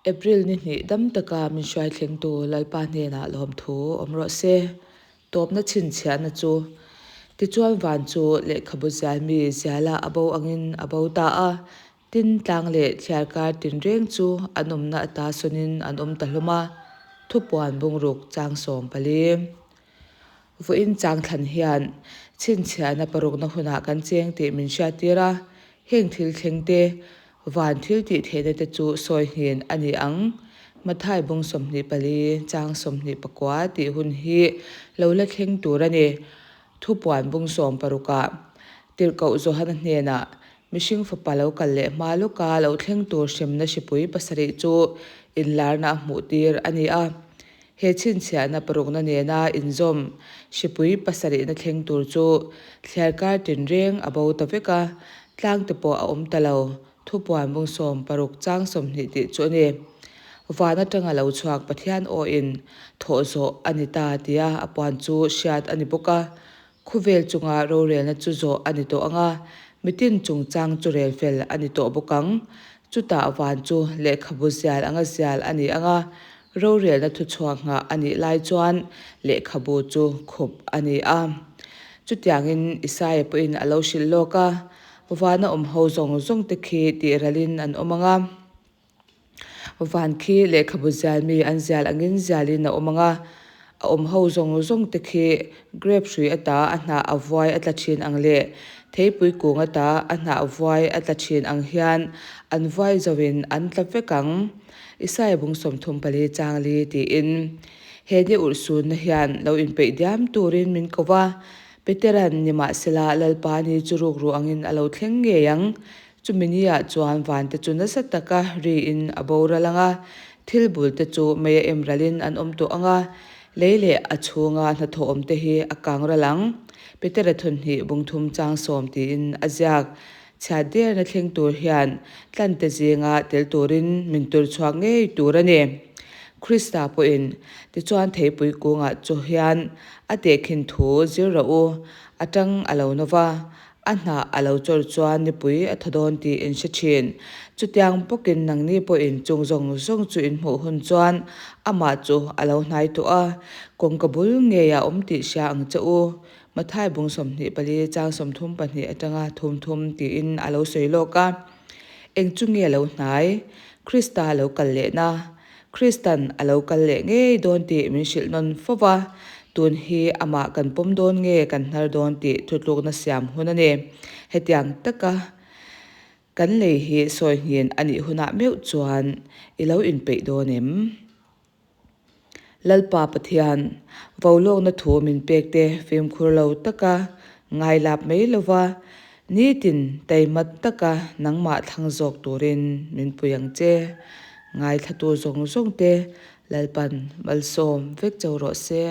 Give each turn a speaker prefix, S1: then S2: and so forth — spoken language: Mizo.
S1: April ni hnih dam taka min hruai thlengtu Lalpa hnenah lawmthu awm rawh se. Tawpna chhinchhiahna chu Tichuan van chu lehkhabu zial mi ziala a bo angin a bo ta a, tin tlang leh thliarkar tinreng chu an awmna ata sawnin an awm ta hlawm a, thupuan bungruk chang 14. Vawiin changthlan hian chhinchhiahna parukna hunah kan cheng tih min hriattir a, heng thil thleng te, van thil tih theihna te chu sawi nghin a ni ang. Mathai bung 24, chang 29 tih hun hi lo la thleng tur a ni. Thupuan bung sawmparukah Tirhkoh Johana hnenah mihring fapa lo kal leh hma lawka lo thleng tur hremna hripui pasarih chu inlarna a hmuhtir a ni a. He chhinchhiahna parukna nena inzawm hripui pasarihna thleng tur chu thliarkar tinreng a bo ta vek a, tlangte pawh a awm ta lo, thupuan bung 60 chang 20 tih chu a ni. Van atanga lo chhuak Pathian awhin thawh zawh a ni ta tia a puan chu hriat a ni bawk a. Khawvel chunga rorelna chu zawh a ni tawh ang a, mitin chungchang chu rel fel a ni tawh bawk ang. Chutah van chu lehkhabu zial anga zial a ni ang a, rorelna thuchhuak nghah a nih lai chuan lehkhabu chu khup a ni a. Chutiangin Isaia pawhin a lo hrilh lawk a, Vana awm ho zawng zawng te khi tihralin an awm ang a. Van khi lehkhabu zial mi an zial angin zialin a awm ang a, a awm ho zawng zawng te khi grape hrui ata a hnah a vuai a tla thin ang leh theipui kung ata a hnah vuai a tla thin ang hian an vuai zoin an tla vek ang. Isaiah bung 34 chang li tiin he ni urhsunna hian lo inpeih diam turin min ko va, Petera'n nimahsela Lalpa ni chu rukru angin a lo thleng ngei ang. Chumi niah chuan vante chu nasa taka riin a boral ang a, thil bulte chu mei a em ralin an awm tawh ang a, lei leh a chhunga hnathawh awmte hi a kang ral ang. Petera thawhnih bungthum chang sawm tiin a ziak. Chhiat derna thleng tur hian tlante zinga tel turin min tur chhuak ngei tur a ni. Krista pawhin tichuan theipui kungah chu hian a tehkhin thu zir rawh u, a tang a lo nova, A hnah a lo chawr chuan nipui a thaw dawn tih in hre thin. Chutiang bawkin nangni pawhin chung zawng zawng chu in hmuh hun chuan amah chu a lo hnai tawh a, kawngka bul ngeiah awm tih hria ang che u. Mathai bung 24 chang 32 atanga thum thum tiin a lo sawi lawk a. Eng chu nge lo hnai? Krista lo kal lehna. Kristan a lo kal leh ngei dawn tih min hrilh nawn fo va, tun hi amah kan pawm dawn nge kan hnar dawn tih thutlukna siam hun a ni. Hetiang taka kan lei hi sawi nghin a nih hunah meuh chuan i lo inpeih dawn em? Lalpa Pathian, vo lawkna thu min pek te fimkhur lo taka ngailap mai lova Nitin taimat taka nangmah thlang zawk turin min pui ang che. Ngaithlatu zawng zawng te Lalpan malsawm vek cho rawh se.